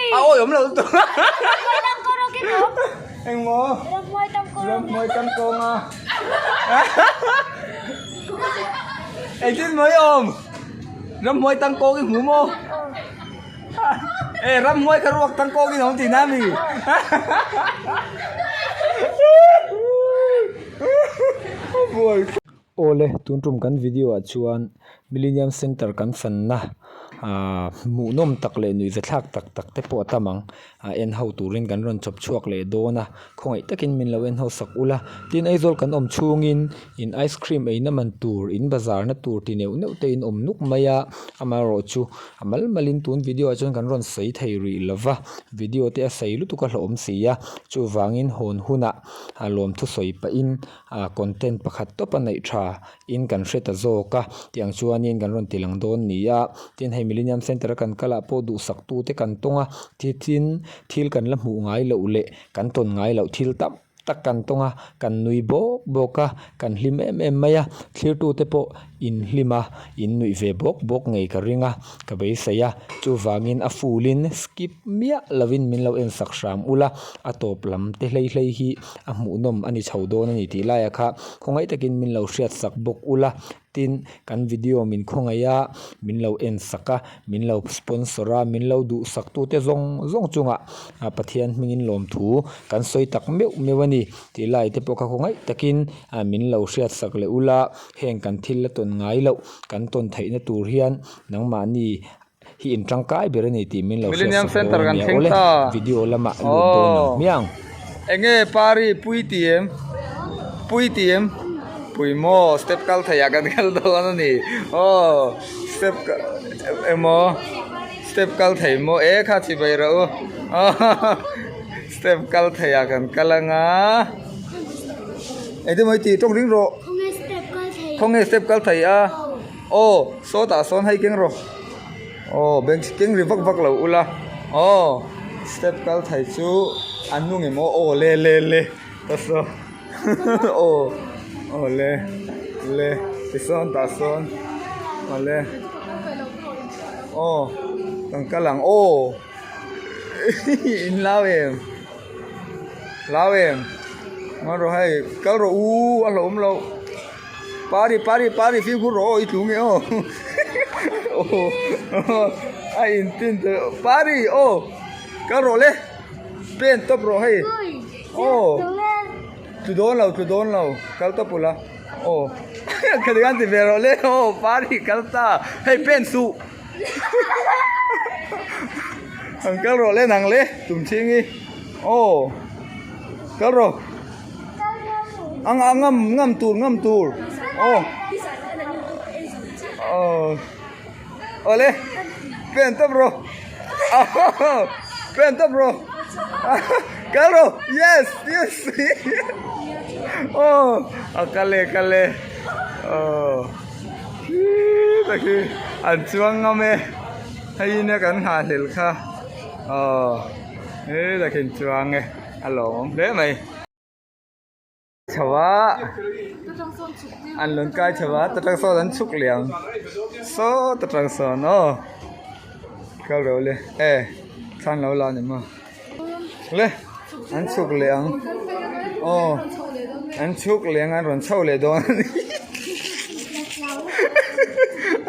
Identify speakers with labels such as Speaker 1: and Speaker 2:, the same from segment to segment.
Speaker 1: A awi awm lo lutuk. Engmaw? Ramhmuai tangkawng a. Engtin maw i awm? Ramhmuai tangkawng i hmu maw? E ramhmuai kha ruak tangkawng in awm tihna a mi?
Speaker 2: Awle, tun tum kan video ah chuan Millennium Centre kan fanna ahh hmuhnawm tak leh nuihzathlak tak tak te pawh a tam ang a en ho turin kan rawn chawp chhuak leh dawn a khawngaih takin min lo en ho sak ula tin Aizawl kan awm chhungin in ice cream eina man tur in bazar na tur ti neuh neuh te in awm nuk mai a amaherawh chu a mal malin tun video ah chuan kan rawn sawi thei rih lova video te a sei lutuk a hlauhawm si a chuvangin hawn hunah a lawmthu sawi pahin ah content pakhat tawp a neih tha in kan hre ta zawk a tiang chuanin kan rawn ti lang dawn ni a tin hei millennium centre a kan kal ah pawh duhsak tu te kan tawng a tin thil kan la hmuh ngai loh leh kan tawn ngai loh thil tam tak kan tawng a kan nui bawk bawk a kan hlim em em mai a thlir tu te pawh in hlim a in nuih ve bawk bawk ngei ka ring a ka beisei a chuvangin a full in skip miah lovin min lo en sak hram ula a tawp lam te hlei hlei hi a hmuhnawm a ni chho dawn a ni tih laiah kha khawngaih takin min lo hriat sak bawk ula tin kan video min khawngaih a min lo en sak a min lo sponsor a min lo duh sak tu te zawng zawng chungah ah Pathian hmingin lawmthu kan sawi tak meuh meuh a ni tih lai te pawh kha khawngaih takin ah min lo hriat sak leh ula heng kan thil la tawn ngai loh kan tawn theihna tur hian nangmahni hi in tangkai ber a ni tih min lo hriat
Speaker 1: Millennium
Speaker 2: sak
Speaker 1: Center
Speaker 2: dawn
Speaker 1: kan
Speaker 2: ania
Speaker 1: thleng
Speaker 2: awle
Speaker 1: ta.
Speaker 2: video lamah lut dawn ang
Speaker 1: Aww.
Speaker 2: hmiang.
Speaker 1: Enge pari pui ti em? Pui ti em? Pui maw step kal thei ah kan kal dawn a ni. Aw step emaw step kal thei maw e kha chi bai rawh u. Step kal thei ah kan kal anga. Engtin maw i tih tawng ring rawh. Khawnge step kal thei a. Aw sawtah sawn hei keng rawh. Aw bank keng ri vak vak lo ula aw step kal thei chu an nung em aw aw le le le ta saw aw aw le le tisawn tah sawn aw le aw kan kal ang aw in lau em lau em ngawi rawh hei kal rawh u a hlauhawm loh. Pari pari pari fimkhur rawh aw i tlu nge aw a in tin te pari aw kal rawh le pen tawp rawh hei aw tlu dawn lo tlu dawn lo kal tawp ula aw khati khan ti ve rawh le aw pari kal ta hei pen suh an kal rawh le nang le tum chhing hi aw kal rawh. A ngam ngam tur ngam tur aw aw awle pen tawp rawh pen tawp rawh kal rawh yes yes aw a kal e kal e aw khii khi an chuang ngam e hei in a kan nghahhlelh kha aw he takhin chuang e. A lawmawm hle mai. Chho a, an lun kai chho a, ta tang sawn an chhuk leh ang. Saw ta tang sawn aw. Kal ro le e thlan lo la ni maw. Le an chhuk leh ang. Aw an chhuk leh ang an rawn chho leh dawn a ni.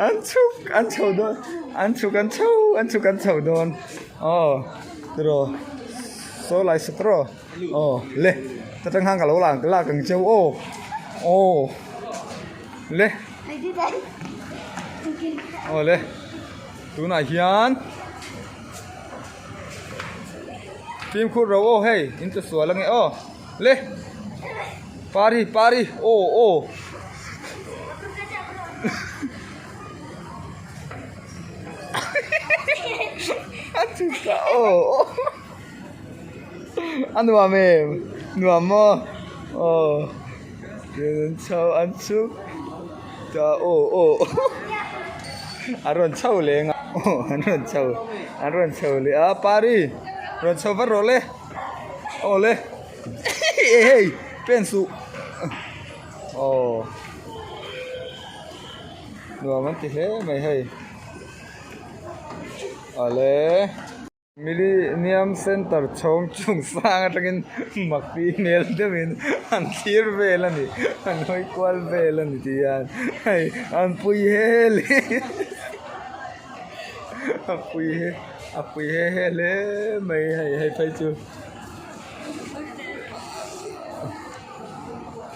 Speaker 1: An chhuk an chho dawn an chhuk an chho an chhuk an chho dawn aw tiraw. Saw lai suk rawh aw le ta tang khan ka lo lang lak ang cheu aw aw le aw le tunah hian fimkhur ro aw hei in che sual ange aw le pari pari aw aw. A chhuka aw a nuam em nuam maw aw an chho an chhuk ta aw aw a rawn chho leh ang a aw an rawn chho an rawn chho leh a pari rawn chho vat rawh le aw le hei pen suh aw. Nuam an ti hle mai hei. Awle. Millennium Centre chhawng chung sang atangin makti hmel deuhin an thlir vel a ni an hawi kual vel a ni tih hian hei an pui he he a pui he a pui he he hle mai hei hei phei chu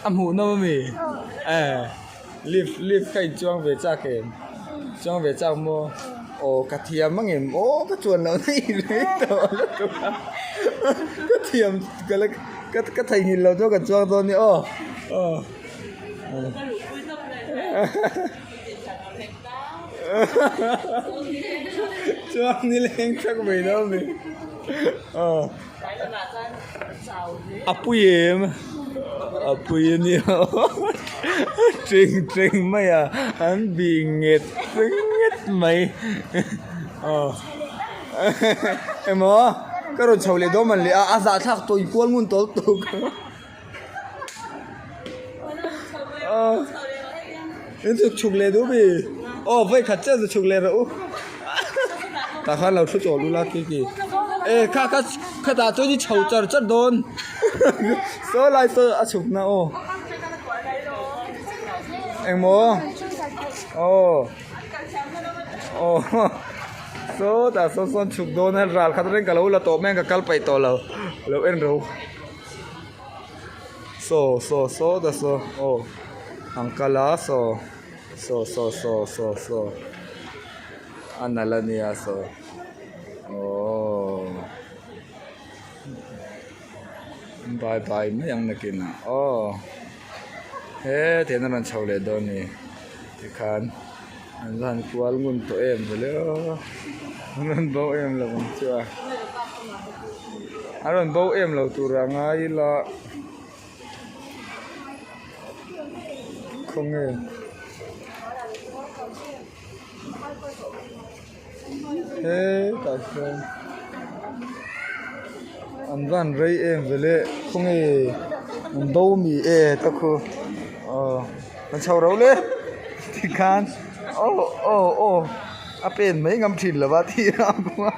Speaker 1: a hmuh nawm a mi eh. Lift lift kha in chuang ve chak em? Chuang ve chak maw? Aw ka thiam ang em? Aw ka chuan loh na i rei tawh lutuk a ka thiam ka la ka ka theihnghilh loh chuan ka chuang dawn nia aw aw chuang nileng thak mai dawn mi aw. A pui em? A pui a nia teng teng mai a an bih nget nget mai aw emaw ka rawn chho leh dawn man leh a a zahthlak tawi kual ngun tawl tuk aw in chhuk chhuk leh duh mi aw vawi khat chiah chu chhuk leh rawh u tah khan lo thu chawl ula khi khi e kha kha khatah chuan i chho char char dawn saw lai saw a chhuk na aw engmaw aw aw saw tah sawn sawn chhuk dawn a ral khat reng ka lo la tawh mai a ka kal paih tawh lo lo en ro. Saw saw saw ta saw aw ang kal a saw saw saw saw saw saw a nalh a nia saw aww bye bye mai ang nakinah aw he tihian a rawn chho leh dawn a ni tikhan an va han kual ngun tawh em vele aw an rawn bo em lo ang chu a. A rawn bo em lo tur a ngai ila khawnge hetah hian an van rei em ve le khawnge an bo mi e ta khu aw an chho ro le tikhan aw aw aw a pen mai ngam thin lo va tih a kawng a.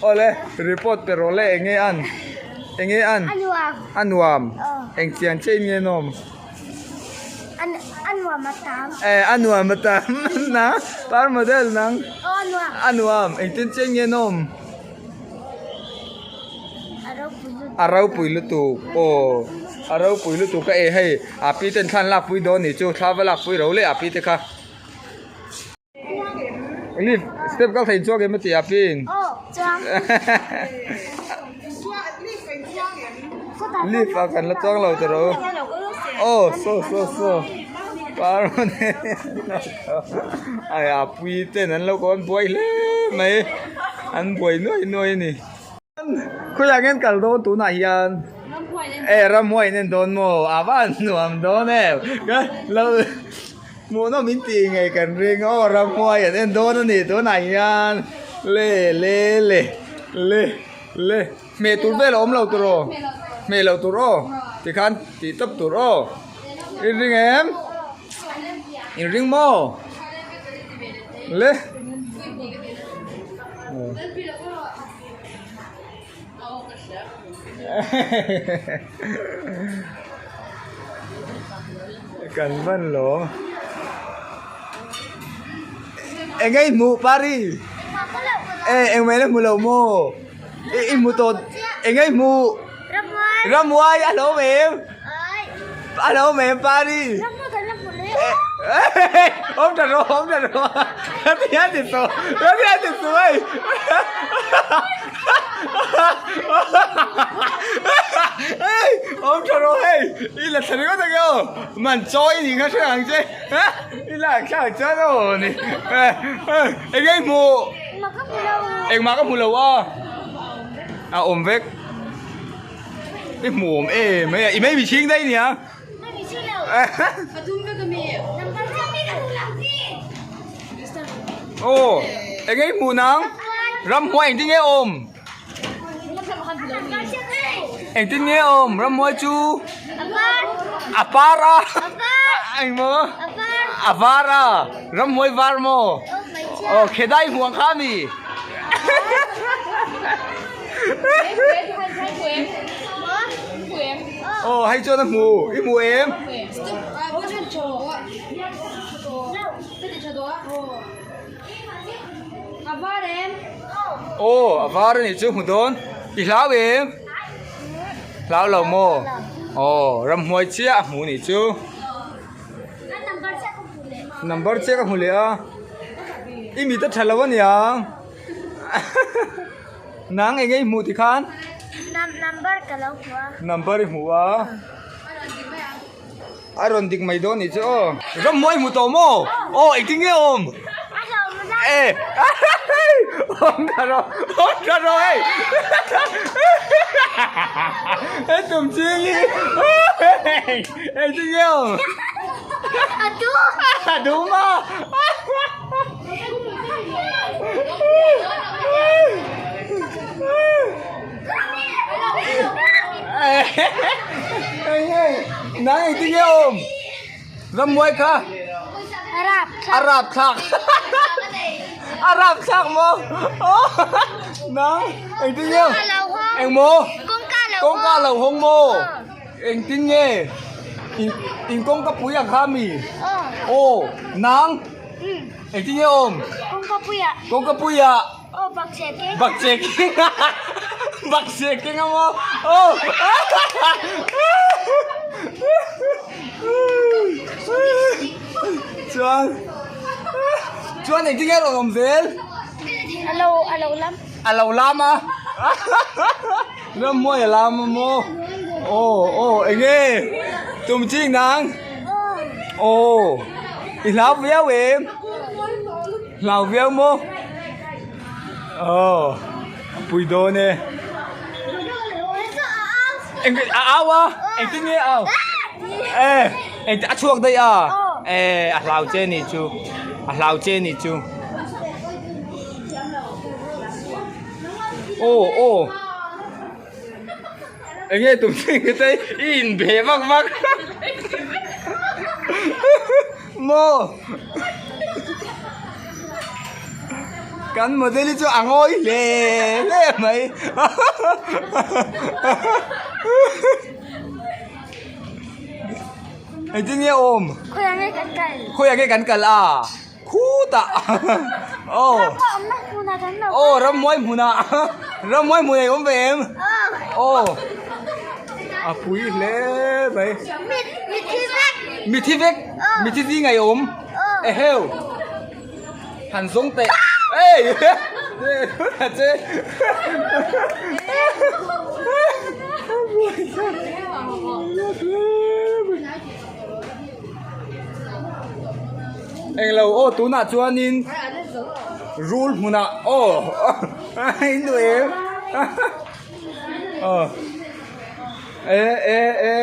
Speaker 1: Awle report pe rawh le enge an enge an a nuam eng chian che in nge nawm
Speaker 3: a nuam a tam
Speaker 1: e a nuam a tam na par model nang a nuam engtin che in nge nawm. A ropui lutuk aw a ropui lutuk a e hei a pi ten thla an lakpui dawn nih chu thla va lakpui ro leh a pi te kha lift step kal thei chuak em a ti a pi in lift ah kan la chuang lo tawh ro aw saw saw saw ai a pui ten an lo kawn buai hle mai an buai nuai nuai a ni. Khawiah nge an kal dawn tunah hian e ramhuai in en dawn maw a va han nuam dawn em ka lo hmuhnawm in tih ngei kan ring aw ramhuai an en dawn a ni tunah hian le le le le le hmeh tur vel a awm lo tur aw hmeh loh tur aw tikhan tih tawp tur aw in ring em in ring maw le. Kan van lo. Eng nge i hmuh Pari? E eng mai la hmu lo maw? I hmu tawh eng nge i hmuh? Ramhuai a lo awm em? A lo awm em Pari? Awm ta rawh awm ta rawh ka ti a ti suh ka ti a ti suh hei hei awm ta rawh hei i la thla ringawt ang e aw man chaw i nih kha hre ang che i lak thlak chuan aw ni eng nge i hmuh engmah ka hmu lo a a awm vek i hmu awm em mai a i mai mihring daih nia. Aw eng nge i hmuh nang ramhnuai engtin nge awm. Engtin nge awm ramhuai chu? A par a. Engmaw? A var a. Ramhuai var maw? Aw khedai hmuang kha ami? Aw hei chuan a hmu. I hmu em? Aw a var a nih chu hmu dawn. I hlau em? Hlau lo maw? Aw ramhuai chiah a hmu nih chu. Number chiah ka hmu leh a. I mit a tha lo aniang. Nang eng nge i hmuh tikhan?
Speaker 3: Number ka lo hmu a.
Speaker 1: Number i hmu a. A rawn dik mai dawn nih chu aw. Ramhuai hmu tawh maw? Aw engtin nge awm? E awm tha rawh awm tha rawh hei he tum ching hi engtin nge awm?
Speaker 3: A dum
Speaker 1: a dum a. Nang engtin nge awm? Rammuai kha? A rap thlak. A rap thlak maw? Nang engtin nge? Eng maw? Kawngka lo hawng maw? Engtin nge? In kawngka pui ang kha mi? Aw nang engtin nge awm?
Speaker 3: Kawngka puiah.
Speaker 1: Kawngka puiah.
Speaker 3: Aw bak che keng.
Speaker 1: Bak che keng a. Bak che keng a maw? Aw. Chuan chuan engtin nge rawn awm zel?
Speaker 3: A lo a lo lam.
Speaker 1: A lo lam a. Rammuai a lam a maw? Aw aw eng nge? Tum ching nang? Aw. I hlau viau em? Hlau viau maw? Aw a pui dawn e. Eng a au a? Engtin nge a au? E engtin a chhuak daih a? E a hlau che nih chu a hlau che nih chu. Aw aw. Eng nge tum thing te i inbe vak vak maw kan model hi chu a ngawi hle hle mai engtin nge awm
Speaker 3: khawiah nge kan kal
Speaker 1: khawiah nge kan kal a. Khutah aw aw rammuai hmunah rammuai hmunah i awm ve em aw a pui hle mai mithi vek mithi zingah i awm eheu han zawng teh ei a che Englo aw tunah chuanin rul hmunah aw in duh em aw e e e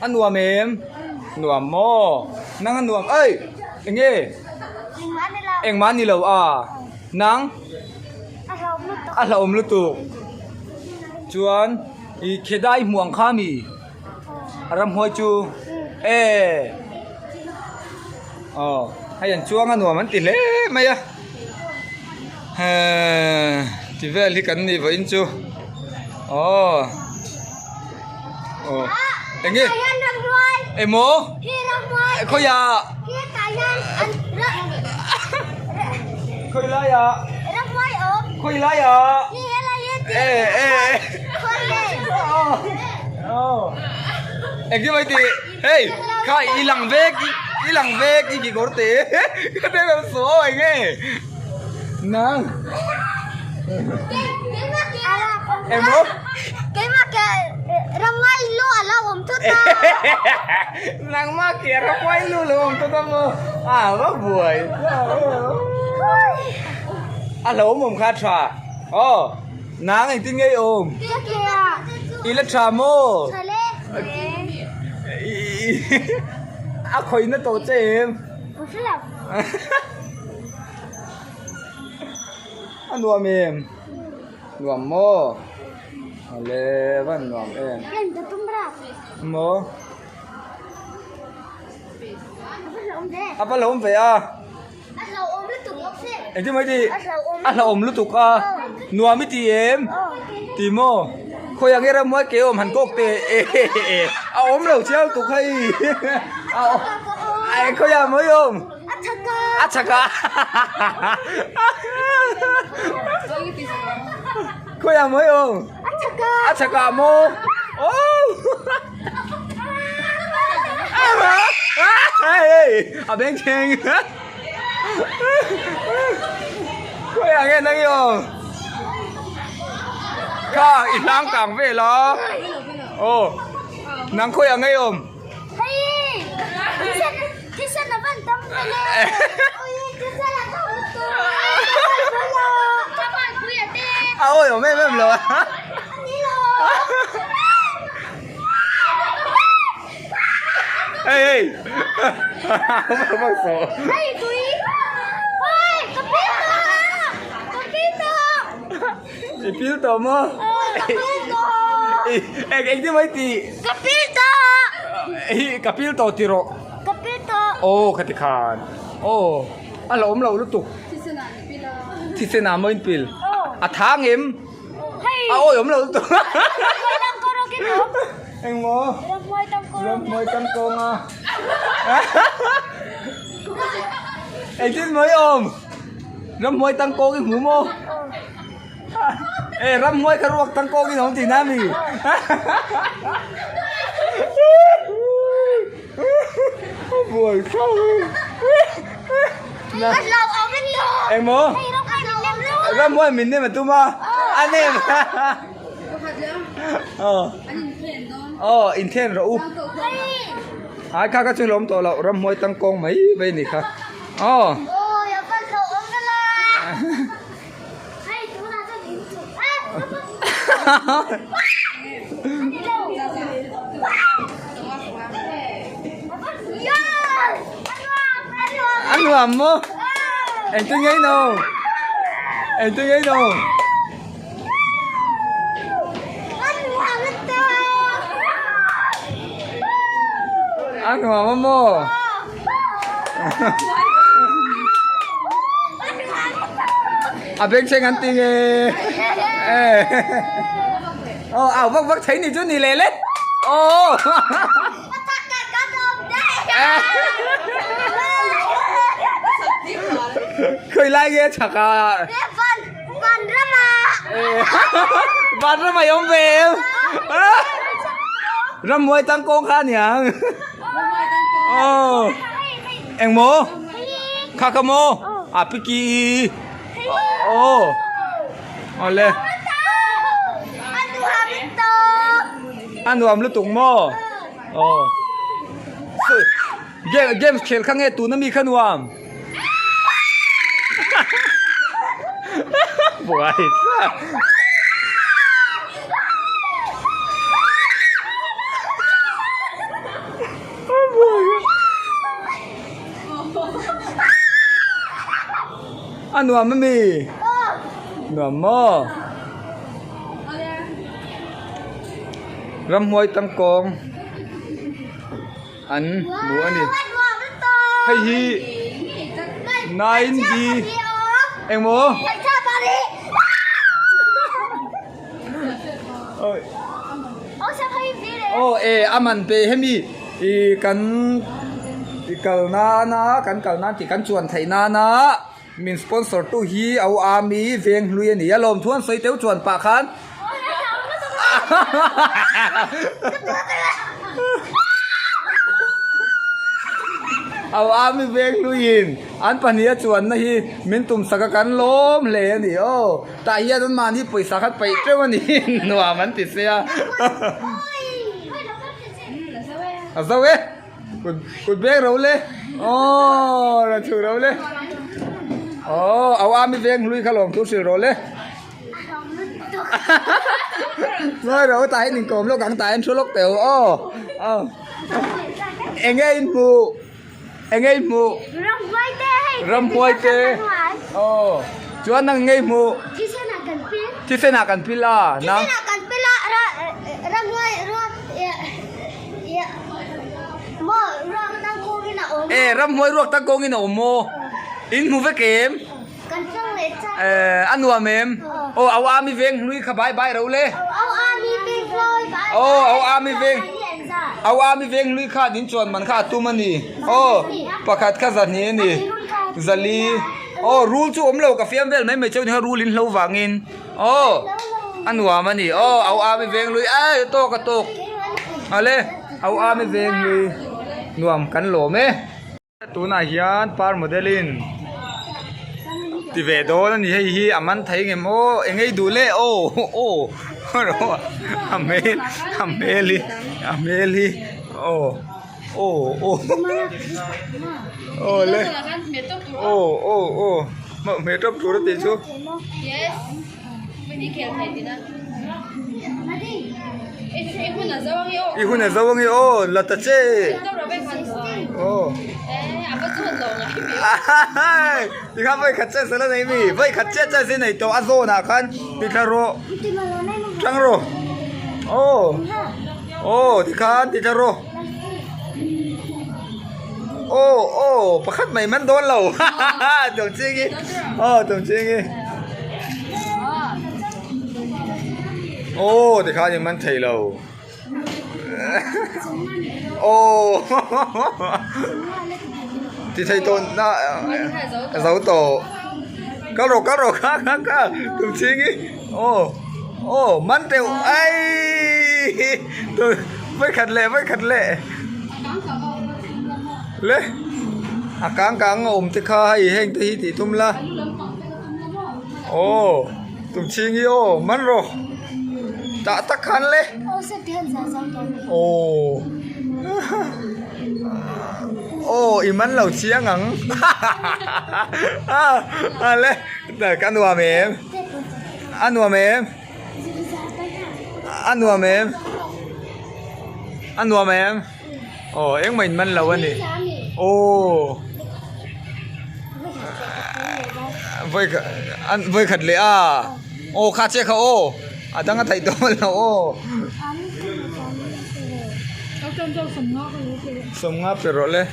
Speaker 1: a nuam em nuam maw nang a nuam ei eng nge engmah a ni lo a nang a hlauhawm lutuk chuan ih khedai hmuh ang kha mi. Ramhuai chu e aw hei an chuang a nuam an ti hle mai a hee ti vel hi kan nih vawiin chu aw aw eng nge emaw khawiah khawi laiah khawi laiah e e Engtin mai tih hei kha i lang vek i lang vek i kekawr te ka te lo sawi eng nge nang emaw nangmah ke ramhuai lu lo awm thut a maw a va buai a lo awm awm kha tha aw. Nang engtin nge i awm? I la tha maw? A khawihna tawh che em? A nuam em? Nuam maw? Awle van nuam em. Maw? A va hlauhawm ve a. Engtin mai ti? A hlauhawm lutuk a. Nuam i ti em? Ti maw? Khawiah nge ramhuai ke awm han kawk teh e a awm lo chiang lutuk hei. A khawiah mawi awm? A chhak a. Khawiah mawi awm? A chhak a maw? Aww. A beng thleng khawiah nge nang i awm kha i hlang kang vel a aw nang khawiah nge i awm a awi awm em em lo a. Hey hey.
Speaker 3: Hey tui. Hey ka pil tawh. Ka pil tawh.
Speaker 1: I pil tawh maw?
Speaker 3: Ka pil tawh.
Speaker 1: Eng engtin mai ti?
Speaker 3: Ka pil tawh.
Speaker 1: Hi ka pil tawh ti rawh.
Speaker 3: Ka pil tawh.
Speaker 1: Aw khati khan. Aw a la awm lo lutuk. Thisen ah maw in pil? A thang em? A awi awm lo lutuk. Engmaw? Ramhmuai tangkawng a. Engtin maw i awm? Ramhmuai tangkawng i hmu maw? E ramhmuai kha ruak tangkawng in awm tihna a mi? Buai thlauh. Engmaw? Ramhmuai min nem a tum a. A nem. Aw. Aw inthen rawh u. Ai kha kha chu lawm tawh loh ramhmuai tangkawng mai mai a ni kha. Aw. A nuam maw? Engtin nge no? Engtin nge no? A nuam a maw? A bengchheng an ti nge? Aw au vak vak thei ni chu ni leh le. Aw. Khawi lai nge chhak a? Vanram a awm ve em? Rammuai tangkawng kha aniang. Aw. Engmaw? Kha kha maw? A piki. Aw. Awle. A nuam lutuk maw? Aw. Games khel kha nge tuna mi kha nuam? Buai tlat. A nuam ami? Nuam maw? Ramhuai tangkawng an hmu a ni. Hei hi 9B engmaw? Aw e a man pe hemi ih kan i kal nana kan kal nan tih kan chuan theih nana min sponsor tu hi au ami veng hlui a ni a lawm thuan sawi teuh chuan pah khan Au ami veng hluiin an pahniha chuanna hi min tumsak a kan lawm hle a ni aw. Tah hian an mahni pawisa khat paih teuh a ni nuam an ti sia. A zo e kut kut beng ro le aw rawn chhuk ro le aw au ami veng hlui kha lawm thu hrilh rawh le. Ngawi ro tah hian inkawm lawk ang tah hian thu lawk teh u aw aw eng nge in hmuh eng nge in hmuh
Speaker 3: Ramhuai te hei
Speaker 1: Ramhuai te aw chuan nang nge i hmuh
Speaker 3: Thisen ah kan pil.
Speaker 1: Thisen ah kan pil a.
Speaker 3: Thisen ah kan pil a ramhuai ruak maw ruak tangkawngin a awm.
Speaker 1: E ramhuai ruak tangkawngin a awm maw? In hmu vek em?
Speaker 3: Kan chang leh chak.
Speaker 1: E a nuam em? Aw au ami veng hlui kha bai bai ro le.
Speaker 3: Au ami veng hlui bai bai.
Speaker 1: Aw au ami veng au ami veng hlui kha din chuan man kha a tum a ni. Aw pakhat kha zahnih a ni. Zali. Aw rul chu awm lo ka fiam vel mai mai cheu ni kha rul in hlo vangin aw a nuam a ni aw au ami veng lui ai a tawk a tawk ale au ami veng lui nuam kan lawm e tunah hian par model in ti ve dawn a ni hei hi a man thei ngem aw eng ei duh le aw aw a hmel a hmel hi a hmel hi aw. Aw aw aw le aw aw aw hmeh tawp tur a tih chu. I hun a zo ange aw la ta che aw tikhan vawi khat che sala nei mi vawi khat che che sin nei tawh a zawn ah khan ti thla rawh tang rawh aw. Aw tikhan ti thla rawh aw aw pakhat mai man dawn lo tum ching hi aw tum ching hi aw tikhan in man thei lo aw ti thei tawh na zo tawh kal rawh kal rawh kha kha kha tum ching hi. Aw aw man teuh ai vawi khat leh vawi khat leh le a kang kang a awm te kha hei heng te hi tih tum la aw tum chhing hi aw man rawh tah tak khan le aw aw i man lo chiang ang a le ka nuam em. A nuam em? A nuam em? A nuam em? Aw engmah in man lo a ni. Aw vawi khat leh a aw kha che kha aw a dang a theih dawn lo aw. Sawmnga pe rawh le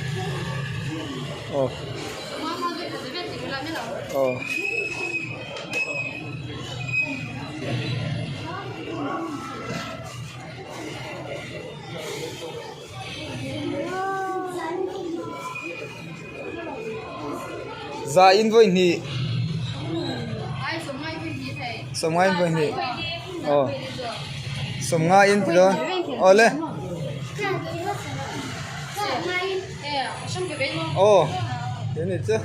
Speaker 1: aw. Aw. Za in vawi hnih sawmnga in vawi hnih aw sawmnga in ti dawn aw le. Aw he ni chu.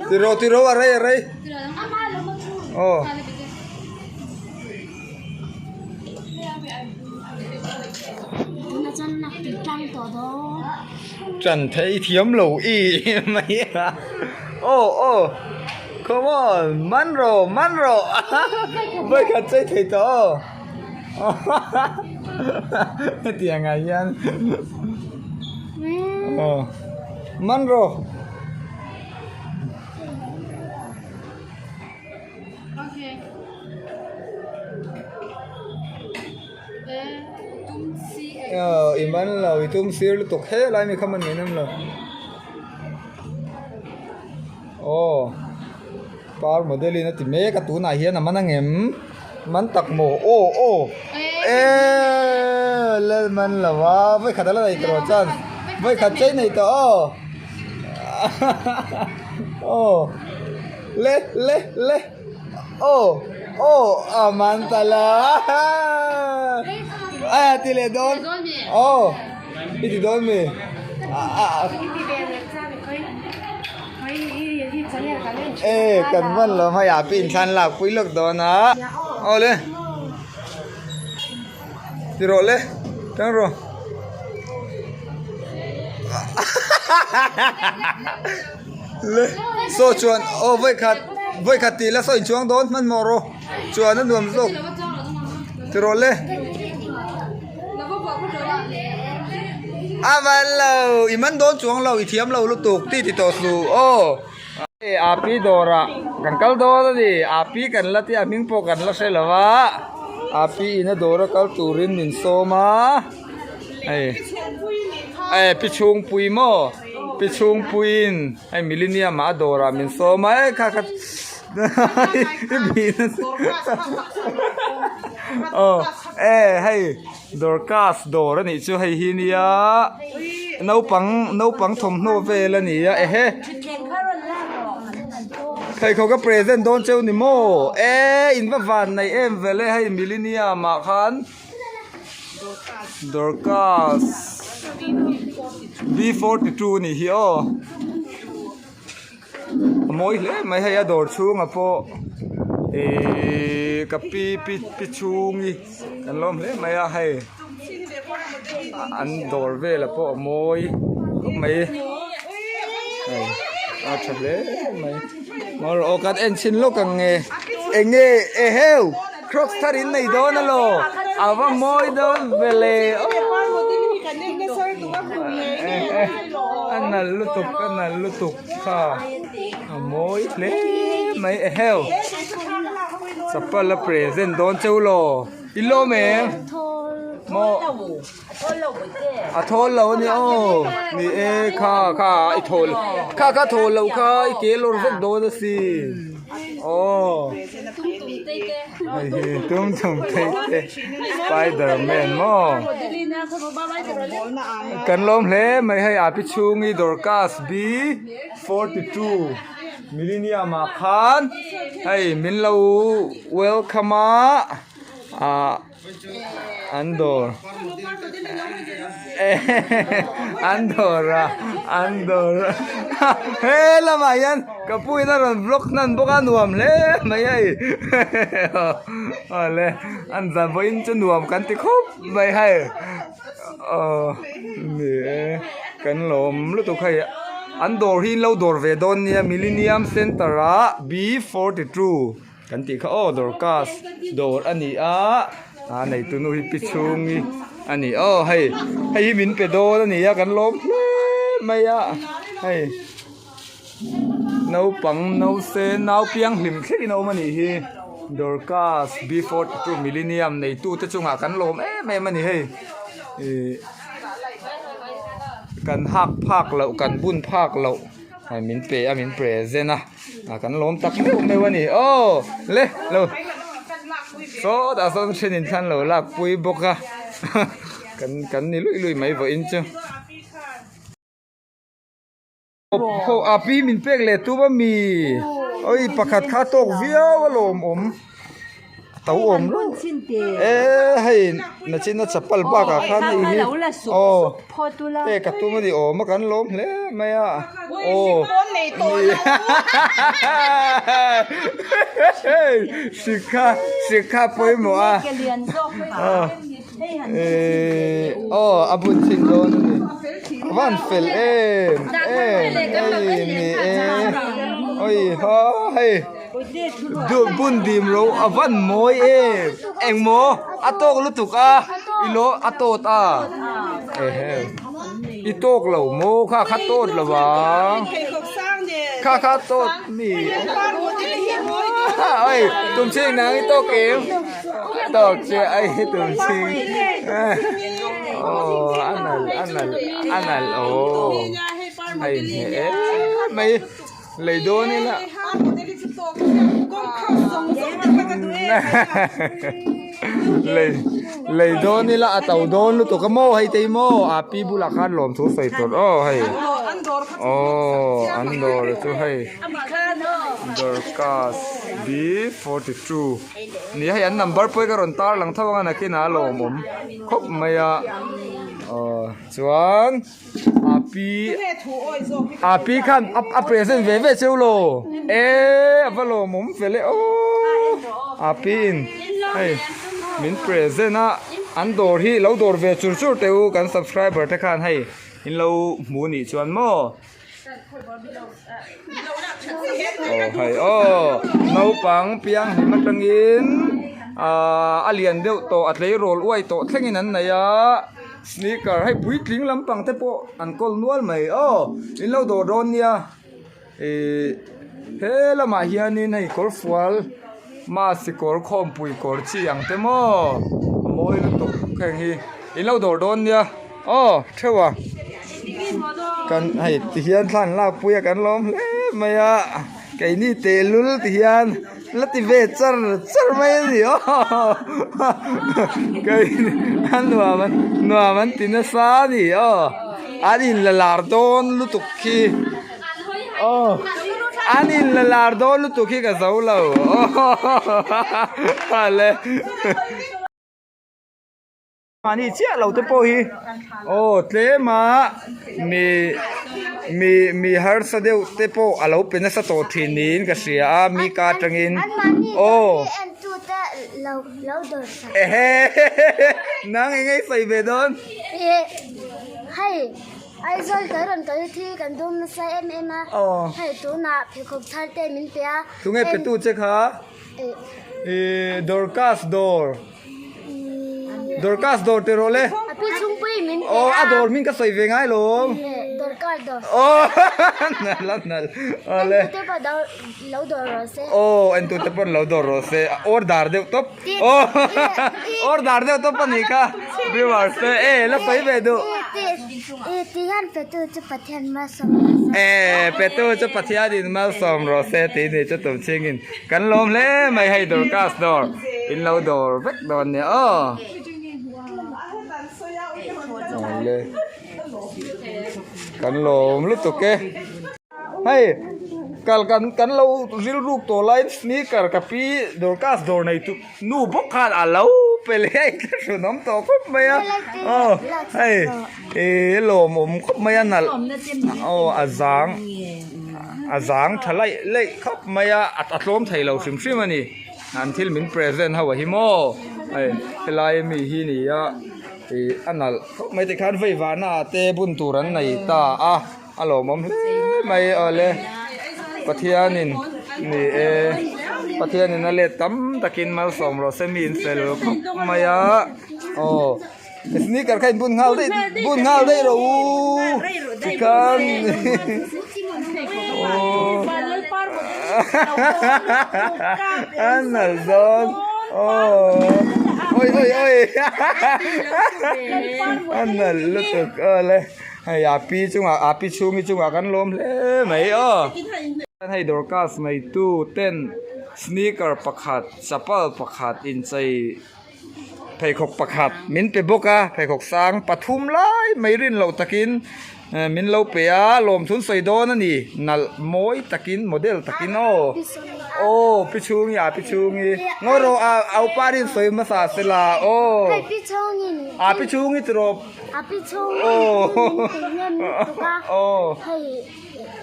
Speaker 1: Tiraw tiraw a rei a rei aw. Chan thei thiam lo i mai a aw aw come on man rawh man rawh vawikhat chei thei tawh aw. Hetiang ah hian aw man rawh. Aw i man lo i tum sir lutuk helai mi kha man ngei nem lo aw. Par model in a ti mek a tunah hian a man angem man tak maw aw aw eee lal man lo a vawi khat a la nei tawh chuan vawi khat chei nei tawh aw aw le le le aw aw a man ta la a ti leh dawn aw i ti dawn mi a. E kan van lo hmai ah pin thlan lak pui lawk dawn a aw le ti rawh le tang rawh le saw chuan aw vawi khat vawi khat tih la saw inchuang dawn hmanhmawh rawh chuan a nuam zawk ti rawh le. A van lo i man dawn chuang lo i thiam lo lutuk ti ti tawh suh aw. Hei Api dawrah kan kal dawn a ni Api kan la tia hming pawh kan la hre lo va Api in a dawra kal turin min sawm a hei eh pi chhungpui maw pi chhungpuiin hei millennium ah a dawrah min sawm a e kha kha aw e hei Dorcas dawr a nih chu hei hi nia naupang naupang thawmhnaw vel a ni a ehe pheikhawk a present dawn cheu ni maw e in va van nei em vel e hei millennium ah khan Dorcas B 42 a nih hi aw. A mawi hle mai hei a dawr chhungah pawh ihh ka pi pi pi chhungi kan lawm hle mai a hei an dawr velah pawh a mawi khawp mai hei a tha hle mai aw kan en chhin lawk ang nge eng nge eheu crocs thar in nei dawn alaw a va mawi dawn vele aw a nalh lutuk a nalh lutuk. Kha a mawi hle mai eheu chapal a present dawn cheu law i lawm em maw a thawl lo a nia aw ni e kha kha i thawl kha kha thawl loh kha i ke lawr vek dawn asin aw hei hi tum tum phei te spider man maw. Kan lawm hle mai hei a pi chhungi Dorcas B 42 Millennium ah khan hei min lo welcome a ah an dawr an dawr a an dawr a he lamah hian ka pu in a rawn vlog hnan bawk a nuam hle mai hei awle an zan vawiin chu nuam kan ti khawp mai hei. Aw ni e kan lawm lutuk hei an dawr hi in lo dawr ve dawn nia millennium centre ah b 42 kan tih kha aw dorcas dawr a ni a a neitu nu hi pi chhungi a ni aw hei hei hi min pe dawn a ni a kan lawm hle mai a hei. Naupang nause nau piang hlim thlengin a awm a nih hi Dorcas B 42 Millennium neitute chungah kan lawm em em a ni hei ihh kan hak phak loh kan bun phak loh hei min pe a min present a ah kan lawm tak meuh meuh a ni aw le lo sawtah sawn thenin thlan lo lak pui bawk a kan kan ni luih luih mai vawiin chu. A pi min pek leh tum a mi oi pakhat kha tawk viau a lawmawm a to awm reuh e hei nachina chapal bakah khan hei hi aw pek a tum a ni awm a kan lawm hle mai a aw hrik kha hrik kha pawimawh a Aw a bun chhin dawn a ni a van fel em em hei ni e oi ha hei duh bun dim ro a van mawi em engmaw a tawk lutuk a i lo a tawt a ehe i tawk lo maw kha kha tawt lo ang kha kha tawt mi oi tum chhing nang i tawk em. Tawk che ai hi tum chhing aw a nalh a nalh a nalh aw a inhmeh em mai lei dawn ila lei lei dawn ila a to dawn lutuk a maw hei te hi maw a pi bulah khan lawmthu sawi tur aw hei aw an dawr chu hei Dorcas B 42. Ni hei an number pawh hi ka rawn tar lang tho ang a nakinah a lawmawm khawp mai a aw chuan a pi a pi khan a present ve ve cheu lo e a va lawmawm fel e aw a pi in hei min present a an dawr hi lo dawr ve chur chur teh u kan subscriber te khan hei in lo hmu nih chuan maw. Aw hei aw naupang piang hlim atangin ahh a lian deuh tawh a tleirawl uai tawh thlengin an nei a sneaker hei puitling lampang te pawh an kawl nual mai aw in lo dawr dawn nia ihh. He lamah hianin hei kawr fual mask kawr khawmpui kawr chi ang te maw a mawi lutuk heng hi in lo dawr dawn nia aw theuh a kan hei ti hian thla an lakpui a kan lawm hle mai a keini tehlul ti hian la ti ve char char mai a ni aw kei a nuam a nuam an ti nasa a ni aw an inla lar dawn lutuk khi. Aw an in la lar dawn lutuk hi ka zo lo le mahni chiah lo te pawh hi aw tlem a mi mi mi harsa deuh te pawh a lo pe nasa tawh thin niin ka hria a mi ka atangin aw ehe nang eng nge i sawi ve dawn.
Speaker 3: Aizawl kan rawn kal hi kan dum nasa em em a, hei tunah pheikhawk thar te min pe a.
Speaker 1: Tunge petu che kha? Ih Dorcas dawr. Dorcas dawr tih rawh le.
Speaker 3: A pi chhungpui min pe a.
Speaker 1: Aw a dawr hming ka sawi ve ngai lo.
Speaker 3: Dorcas dawr.
Speaker 1: Aw nal a nal. Awle.
Speaker 3: Entute pawh lo dawr rawh se.
Speaker 1: Aw entute pawh lo dawr rawh se. Order deuh tawp. Aw order deuh tawp a nih kha viewers te e la sawi ve duh. E petu chu Pathian in malsawm rawh se tih ni chu tum chhingin kan lawm hle mai hei Dorcas dawr in lo dawr vek dawn nia aw. Awle kan lawm lutuk e. Hei kal kan kan lo rilruk tawh laiin sneaker ka pi Dorcas dawr nei tu nu bawk khan a lo pe leh a inthlahrunawm tawh khawp mai a aw hei ih lawmawm khawp mai a nalh aw a zang a zang tha laih laih khawp mai a a tlawm thei lo hrim hrim a ni an thil min present ho a hi maw hei helai ami hi ni a ih a nalh khawp mai tikhan veivahna ah te bun tur an nei ta a. A lawmawm hle mai awle Pathianin ni e Pathianin a let tam takin malsawm rawh se mi in fel khawp mai a aw sneaker kha in bun nghal daih bun nghal daih rawh u tikhan aw a nalh dawn aw awi awi awi a nalh lutuk awle. Hei a pi chungah a pi chhungi chungah kan lawm hle mai aw. Hei Dorcas neitu ten sneaker pakhat chapal pakhat inchei pheikhawk pakhat min pe bawk a pheikhawk sang pathum lai mai rin loh takin min lo pe a lawmthun sawi dawn a ni nalh mawi takin model takin aw aw pi chhungi a pi chhungi ngaw rawh a aupa rin sawi hmasa sela aw a pi chhungi chu rawh.
Speaker 3: A pi chhung in min hnem lutuk a, hei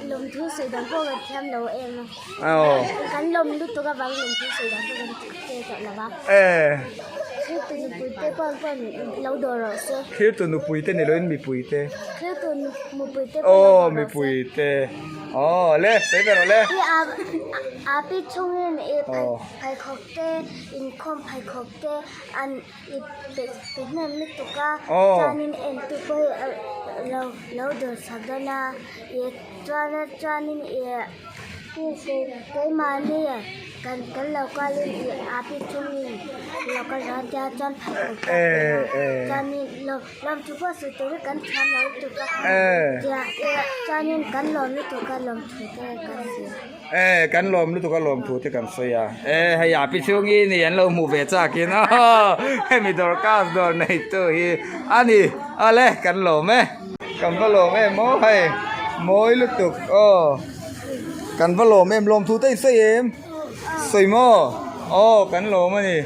Speaker 3: lawmthu sawi dan pawh kan thiam lo em a, kan lawm lutuk avang lawmthu sawi dan pawh kan hre tawh lo va, Thirtu nupui te pawh pawn lo dawr rawh se.
Speaker 1: Thirtu nupui te ni loin mipui te.
Speaker 3: Thirtu mupui te pawh lo dawr rawh se.
Speaker 1: Aw mipui te. Aw le sawi ve rawh le.
Speaker 3: A pi chhung in pheikhawk te inkhawm pheikhawk te an. I pe pe hnem lutuk a chuanin entu pawh hi lo lo dawr chak dawn a ih chuan a chuanin ih keimahni kan kan lo kalin ih a pi chungin lo kal dawn tia chuan pheikhawk ka pe a chuanin lawmthu pawh sawi turin kan thiam lo lutuk a chuanin kan lawm lutuk a lawmthu te kan sawi a.
Speaker 1: E kan lawm lutuk a lawm thu te kan sawi a e hei a pi chhung i ni an lo hmuh ve chak in aw hemi Dorcas dawr nei tu hi a ni ale kan lawm e kan va lawm em aw hei mawi lutuk aw kan va lawm em lawm thu te i sawi em sawi maw aw kan lawm a ni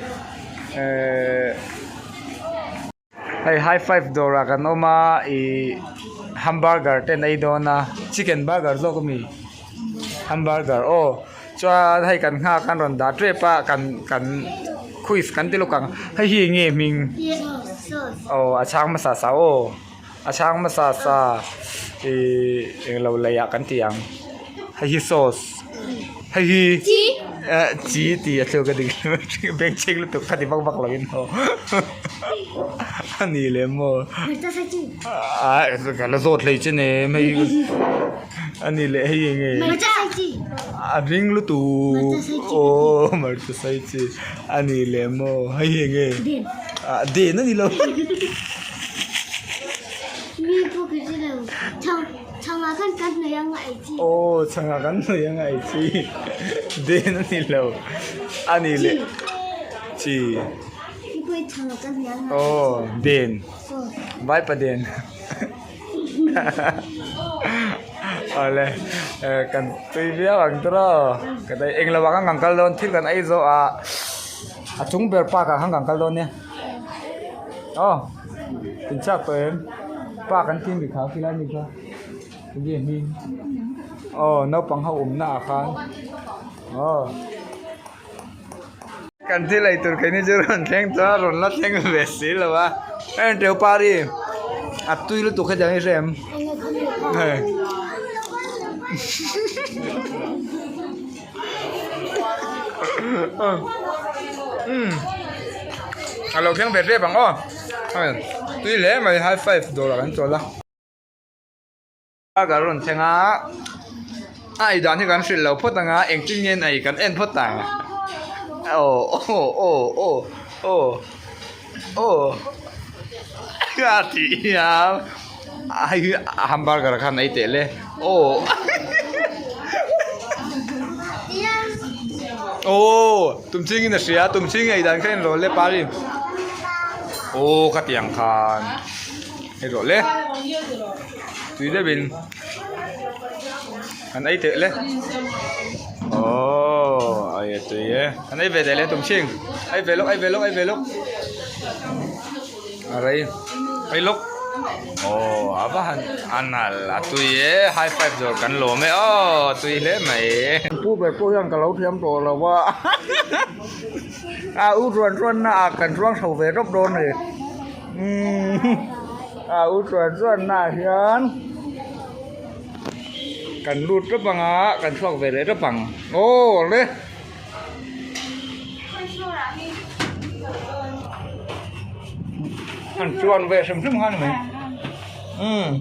Speaker 1: eh. Hei high five dawrah kan awm a ih hamburger te an ei dawn a chicken burger zawk ami hamburger aw chuan hei kan nghak an rawn dah tep a kan kan quiz kan ti lawk ang hei hi eng nge hming aw a chhang hmasa sa aw a chhang hmasa sa ih englo leiah kan ti ang hei hi sauce hei hi eh chi tih a thluk a dik bengchheng lutuk kha ti vak vak lo in aw. A ni lem maw? Ah ka la zawt hlei che nem hei. Ani leh hei eng nge? A ring lutuk. Aw hmarcha sai chi. Ani leh maw hei eng nge? Den a ni lo. Aw chhangah kan hnawih anga ei chi. Den a ni lo. Ani leh chi. Aw den. Vaipa den. Awle kan tui viau ang tawh ka dai eng lo ah khan kan kal dawn thil kan ei zawh ah a chung ber park ah khan kan kal dawn nia aw in chak tawh em park an tih mi kha khilai mi kha enge a hming aw naupang ho awmna ah khan aw. Kan thil ei tur keini chu rawn thleng chuan a rawn la thleng ve si lo a heng teu pari a tui lutuk hetiang hi hre em hei umm a lo thleng ve tep ang aw hei tui hle mai high five dawrah kan chawl a. Kan rawn thleng a, a ei dan hi kan hrilh lo phawt ang a, engtin nge an ei kan en phawt ang aw aw aw aw aw aw a tih hian a hei hi a hamburger khan ei teh le aw aw tumchingin a hria tumching ei dan kha en rawh le pari aw khatiang khan hei rawh le. Tui deuhin an ei teh le aww ai a tui e an ei ve teh le tum chhing ei ve lawk ei ve lawk ei ve lawk a rei ei lawk aww a va han a nal a tui e high five zawr kan lawm e aw tui hle mai pu ber pawh hian ka lo thiam tawh lo a a u ruan ruan na ah kan ruang chho ve rawp dawn a ni umm. A u chuan chuan naah hian kan lut tawp ang a kan chhuak ve leh tawp ang aw le. An chuan ve hrim hrim kha a ni mai umm.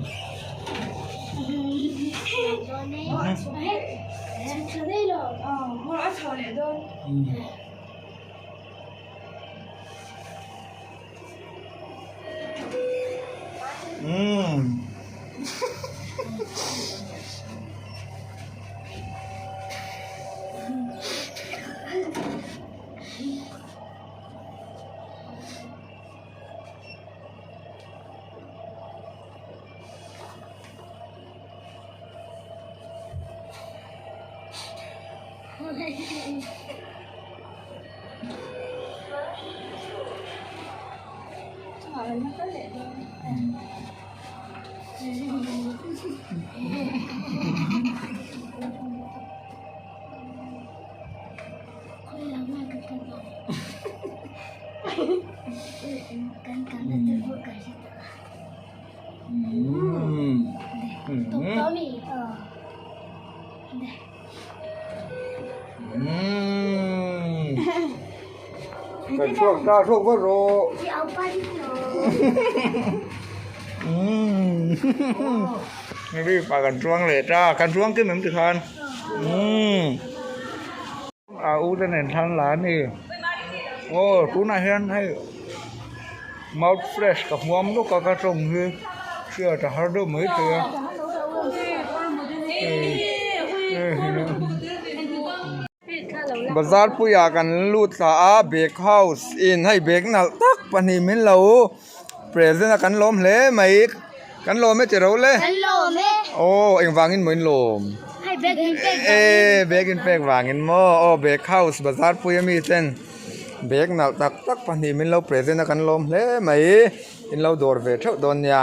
Speaker 1: Umm. Kan chhuak ta chhuak vat rawh. Ri pa kan chuang leh ta kan chuang kim em tikhan. A u te nen thlan la a ni. Aw tunah hian hei mouth fresh ka hmuam lawk a ka tawng hi hriat a har deuh mai thei a. Bazar puiah kan lut thla a bag house in hei bag nalh tak pahnih min lo present a kan lawm hle mai kan lawm e tiro le aw engvangin maw in lawm e bag in pek vangin maw aw bag house bazar pui ami ten bag nalh tak tak pahnih min lo present a kan lawm hle mai in lo dawr ve theuh dawn nia.